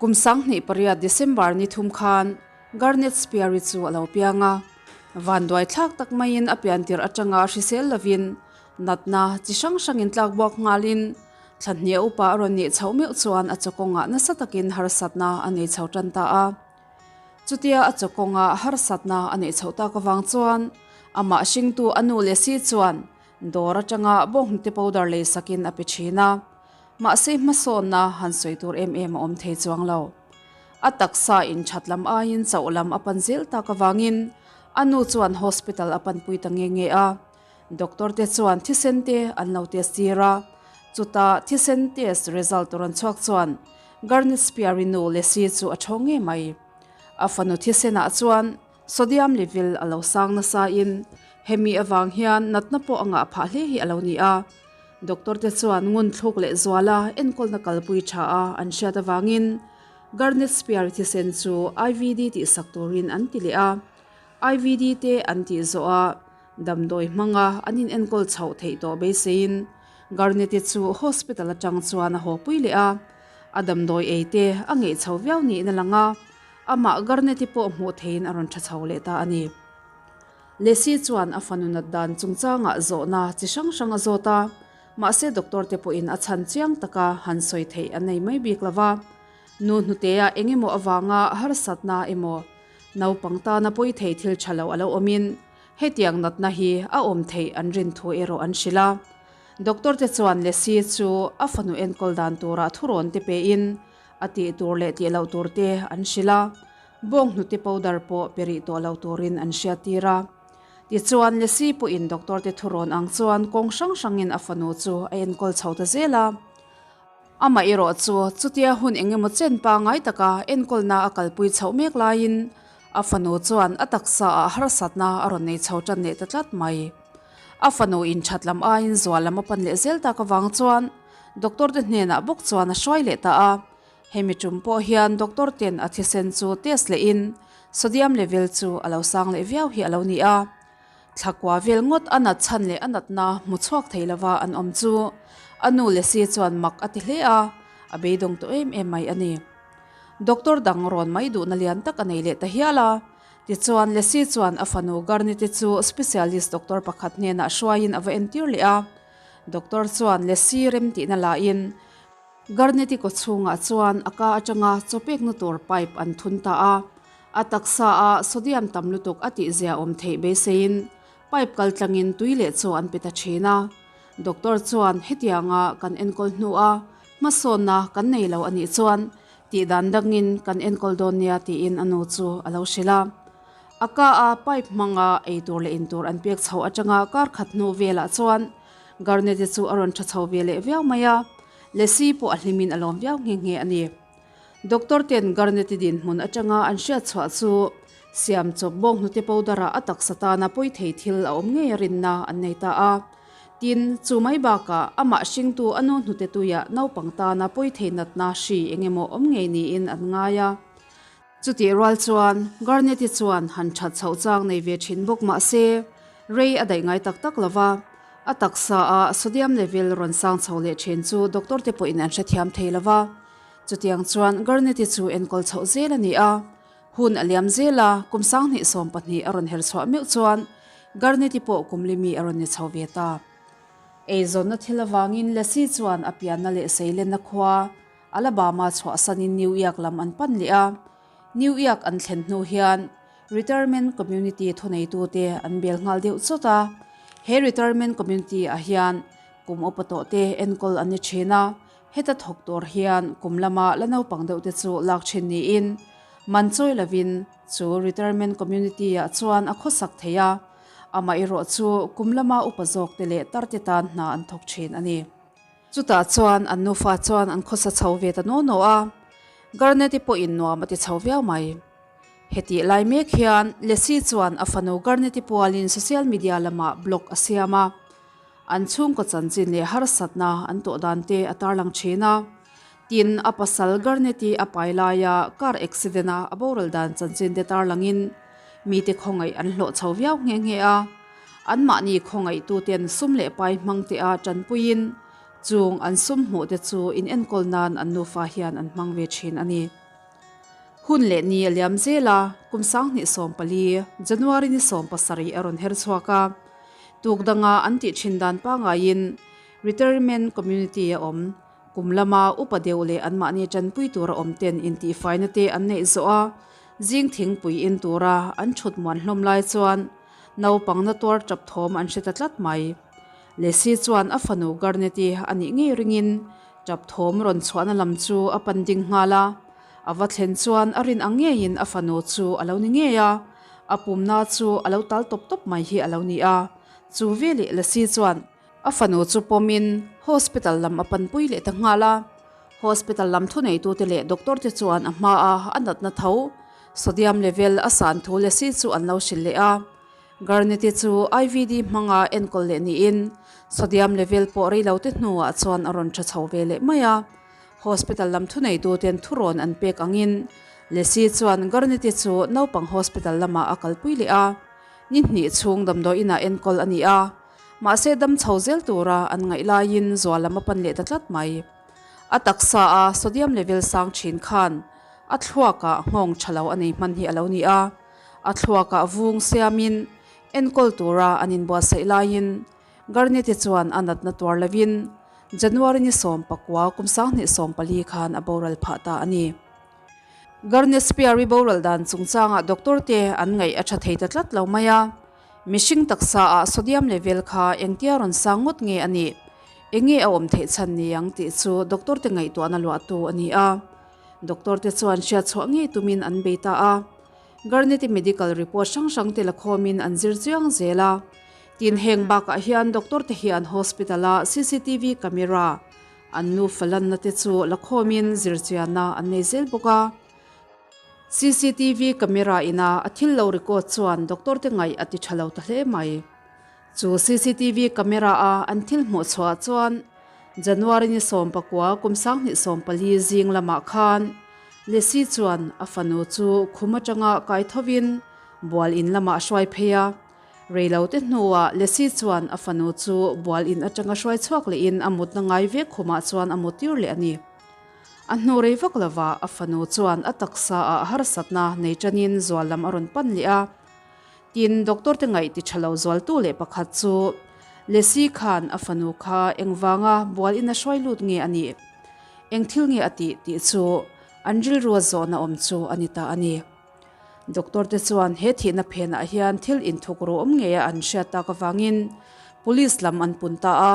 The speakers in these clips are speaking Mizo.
Kum 2008 December ni thum khan Garnet Spear-i chu a lo piang a. Vanduai thlak tak maiin a pian tirh atanga hrisel lovin natna chi hrang hrangin tlak buak nghalin thla hniah upa a rawn nih chhoh meuh chuan a chawkawngah nasa takin harsatna a nei chho tan ta a. Chutia a chawkawnga harsatna a neih chhoh tak avang chuan amah hringtu a nu leh si chuan dawr atanga bawnghnute powder lei sakin a pe thin a. Mahse hmasawnna han sawi tur em em a awm thei chuang lo. A taksa inthat lam aiin chauh lam a pan zel tak avangin a nu chuan hospital a panpui ta nge nge a. Doctor te chuan thisen te an lo test tir a, chuta thisen test result rawn chhuak chuan Garnet Spear-i nu Lesi chu a ṭhawng ngei mai. A fanu thisenah chuan sodium level a lo sang nasa in hemi avang hian natna pawh a ngah phah hle hi a lo ni a. Doctor te chuan ngun thluk leh zuala enkawlna kalpui tha a an hriat avangin Garnet Spear-i thisen chu IVD tihsak turin an ti leh a. IVD te an tih zawh a Damdawi hmanga an in enkawl chhoh theih tawh beiseiin Garnett-i chu hospital atang chuan a haw pui leh a, a damdawi ei te a ngeih chho viau niin a lang a, amah Garnett-i pawh hmuh theihin a rawn tha chho leh ta a ni. Lesi chuan a fanu nat dan chungchangah zawhna chi hrang hrang a zawt a, mahse doctor te pawhin a chhan chiang taka han sawi theih an nei mai bik lo va, nu hnutea eng emaw avanga harsatna emaw naupang tana pawi thei thil tha lo a lo awmin Hetiang natna hi a awm theih an rin thu erawh an hrilh a. Doctor te chuan Lesi chu a fanu enkawl dan turah thurawn te pein a tih tur leh tih loh tur te an hrilh a, bawnghnute powder pawh pe rih tawh lo turin an hriattir a. Tichuan Lesi pawhin doctor te thurawn ang chuan kawng hrang hrangin a fanu chu a enkawl chho ta zel a. Amaherawh chu chutia hun eng emaw chen pangngai taka enkawlna a kalpui chhoh mek laiin a fanu chuan a taksa ah harsatna a rawn nei chho tan leh ta tlat mai. A fanu inthat lam aiin zual lam a pan leh zel tak avang chuan doctor te hnenah bawk chuan a hruai leh ta a. Hemi tum pawh hian doctor ten a thisen chu test lehin sodium level chu a lo sang leh viau hi a lo ni a. Thlakua vel ngawt a nat chhan leh a natna hmu chhuak thei lova an awm chu a nu leh si chuan mak a ti hle a, a beidawng tawh em em mai a ni. Doctor dang rawn mai duhna lian tak a nei leh ta hial a, tichuan Lesi chuan a fanu Garnett-i chu specialist doctor pakhat hnenah hruaiin a va entir leh a. Doctor chuan Lesi remtihna lahin Garnett-i kawchhungah chuan a ka atanga chaw pekna tur pipe an thun ta a, a taksa a sodium tam lutuk a tihzia awm theih beiseiin pipe kal tlangin tui leh chaw an pe ta thin a. Doctor chuan hetianga kan enkawl hnua hmasawnna kan nei lo a nih chuan tihdan dangin kan enkawl dawn nia tiin a nu chu a lo hrilh a. A ka a pipe hmanga ei tur leh in tur an pek chho atanga kar khat hnu velah chuan Garnett-i chu a rawn tha chho ve leh viau mai a, Lesi pawh a hlimin a lawm viau nghe nghe a ni. Doctor ten Garnett-i dinhmun atanga an hriat chhuah chu siam chawp bawng hnute powder-ah a taksa tana pawi thei thil a awm ngei a rinna an nei ta a. Tin, chu mai bakah amah hringtu a nu hnute tuiah naupang tana pawi thei natna hri eng emaw awm ngei niin an ngai a. Chutih rual chuan Garnett-i chuan han that chhoh chang nei ve thin bawk mah se, rei a daih ngai tak tak lo va, a taksa a sodium level rawn sang chho leh thin chu doctor te pawhin an hrethiam thei lo va. Chutiang chuan Garnett-i chu enkawl chhoh zel a ni a, hun a liam zel a, kum 2012 a rawn her chhuah meuh chuan Garnett-i pawh kum li mi a rawn ni chho ve ta. Eizawnna thil avangin Lesi chuan a pianna leh seilenna khua Alabama chhuahsanin New York lam an pan leh a, New York an thlen hnu hian retirement community thuneitute an bel nghal deuh chawt a. He retirement community ah hian kum upa tawh te enkawl an ni thin a, heta thawk tur hian kum lama la naupang deuh te chu lak thin niin man chawi lovin chu retirement community ah chuan a khawsak thei a, amaherawh chu kum lama upa zawk te leh tar te tan hna an thawk thin a ni. Chutah chuan an nufa chuan an khawsa chho ve ta naw naw a, Garnett-i pawhin nuam a ti chho viau mai. Hetih lai mek hian Lesi chuan a fanu Garnett-i pualin social media lamah blog a siam a, an chhungkaw chanchin leh harsatna an tawh dan te a tarlang thin a. Tin, a pasal Garnett-i a pai laia car accident-a a boral dan chanchin te tarlangin mite khawngaih an hlawh chho viau nghe nghe a. Anmahni khawngaihtuten sum leh pai hmangte a tanpuiin chung an sum hmuhte chu inenkawl nan an nufa hian an hmang ve thin a ni. Hun leh ni a liam zel a, kum 2014, January ni 17 a rawn her chhuak a. Tuk danga an tih thin dan pangaiin Retirement Community a awm. Kum lama upa deuh leh anmahni tanpui tura awm ten intihfaina te an neih zawh a, zing thingpui in tura an thut muan hlawm lai chuan naupang na tuar tap thawm an hre ta tlat mai. Lesi chuan a fanu Garnet-i a nih ngei ringin tap thawm rawn chhuahna lam chu a pan ding nghal a. A va thlen chuan a rin ang ngeiin a fanu chu a lo ni ngei a, a pumna chu a lo tal tawp tawp mai hi a lo ni a. Chu veleh Lesi chuan A fanu chu pawmin hospital lam a panpui leh ta nghal a. Hospital lam thuneitute leh doctor te chuan a hmaa a natna tho sodium level a san thu leh si chu an lo hrilh leh a. Garnett-i chu IVD hmanga enkawl leh niin sodium level pawh reilote hnuah chuan a rawn tha chho ve leh mai a. Hospital lam thuneituten thurawn an pek angin Lesi chuan Garnett-i chu naupang hospital lamah a kalpui leh a. Ni hnih chhung damdawi inah enkawl a ni a. Mahse dam chho zel tura an ngaih laiin zual lam a pan leh ta tlat mai. A taksa a sodium level sang thin khan a thluakah nghawng tha lo a nei hman hi a lo ni a. A thluakah vung siamin enkawl tura an inbuatsaih laiin Garnett-i chuan a natna tuar lovin January ni 19 kum 2014 khan a boral phah ta a ni. Garnett Spear-i boral dan chungchangah doctor te an ngaih a tha thei ta tlat lo mai a. Mihring taksa ah sodium level kha engtia rawn sang ngawt nge a nih? Enge a awm theih chhan ni ang tih chu doctor te ngaihtuahna luahtu a ni a. Doctor te chuan hriatchhuah ngei tumin an bei ta a. Garnett-i medical report hrang hrang te la khawmin an zir chiang zel a. Tin heng bakah hian doctor te hian hospital a cctv camera an nufa lanna te chu la khawmin zirchianna an nei zel bawk a. Cctv camera ina a thil lo record chuan doctor te ngaih a ti tha lo ta hle mai. Chu cctv camera a an thil hmuh chhuah chuan January ni 19 kum 2014 zing lamah khan Lesi chuan a fanu chu khum atanga kai thovin bual in lamah a hruai phei a. Reilote hnuah Lesi chuan a fanu chu bual in atanga hruai chhuak lehin a mutna ngai vek khumah chuan a mut tir leh a ni. A hnu rei vak lovah a fanu chuan a taksa ah harsatna nei tanin zual lam a rawn pan leh a. Tin, doctor te ngaih ti tha lo zualtu leh pakhat chu Lesi khan a fanu kha engvanga bual in a hruai lut nge a nih? Eng thil nge a tih tih chu an rilrua zawhna awm chu a ni ta a ni. Doctor te chuan he thihna phenah hian thil inthuk ru awm ngei a an hriat tak avangin police lam an pun ta a.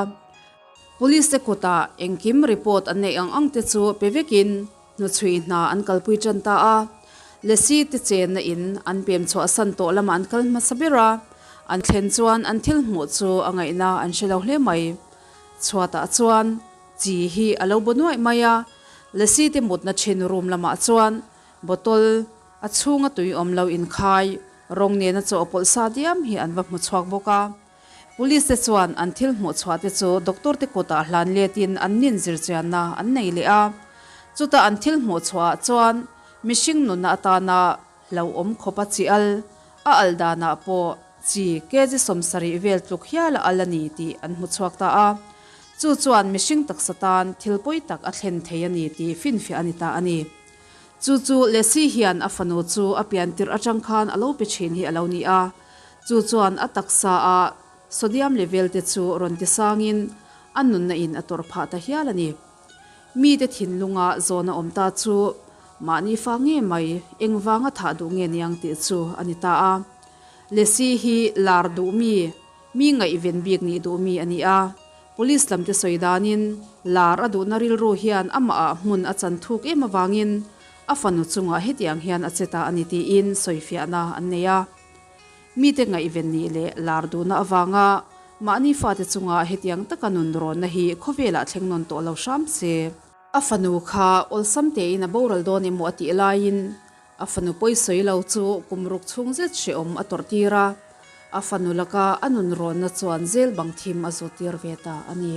Police te kutah engkim report an neih ang ang te chu pe vekin hnuchhui hna an kalpui tan ta a. Lesi te chenna in an pem chhuahsan tawh lamah an kal hmasa ber a, an thlen chuan an thil hmuh chu a ngaihna an hre lo hle mai. Chhuatah chuan chi hi a lo bu nuaih mai a, Lesi te mutna thin room lamah chuan bottle a chhunga tui awm lo inkhai rawng nena chawhpawlh sa diam hi an va hmu chhuak bawk a. Police te chuan an thil hmuh chhuah te chu doctor te kutah hlan letin an nin zirchianna an nei leh a. Chutah an thil hmuh chhuahah chuan mihring nunna atana hlauhawm khawpa chi al, a al danah pawh chi kg 70 vel tluk hial a al a ni tih an hmu chhuak ta a. Chu chuan mihring taksa tan thil pawi tak a thlen thei a ni tih finfiah a ni ta a ni. Chu chu Lesi hian a fanu chu a pian tirh atang khan a lo pe thin hi a lo ni a. Chu chuan a taksa a sodium level te chu rawn ti sangin a nunna in a tawrh phah ta hial a ni. Mite thinlunga zawna awm ta chu mahni fa nge mai engvanga thah duh nge niang tih chu a ni ta a. Lesi hi lar duh mi, mi ngaihven bik nih duh mi a ni a. Police lam te sawi danin lar a duhna rilru hian amahah hmun a chan thuk em avangin a fanu chungah hetiang hian a che ta a ni tiin sawifiahna an nei a. Mite ngaihven nih leh lar duhna avanga mahni fate chunga hetiang taka nun rawnna hi khawvelah thleng nawn tawh lo hram se. A fanu kha awlsam tein a boral dawn emaw a tih laiin a fanu pawi sawi lo chu kum ruk chhung zet hrehawm a tawrh tir a, a fanu laka a nun rawnna chuan zel bang thim a zawt tir ve ta a ni.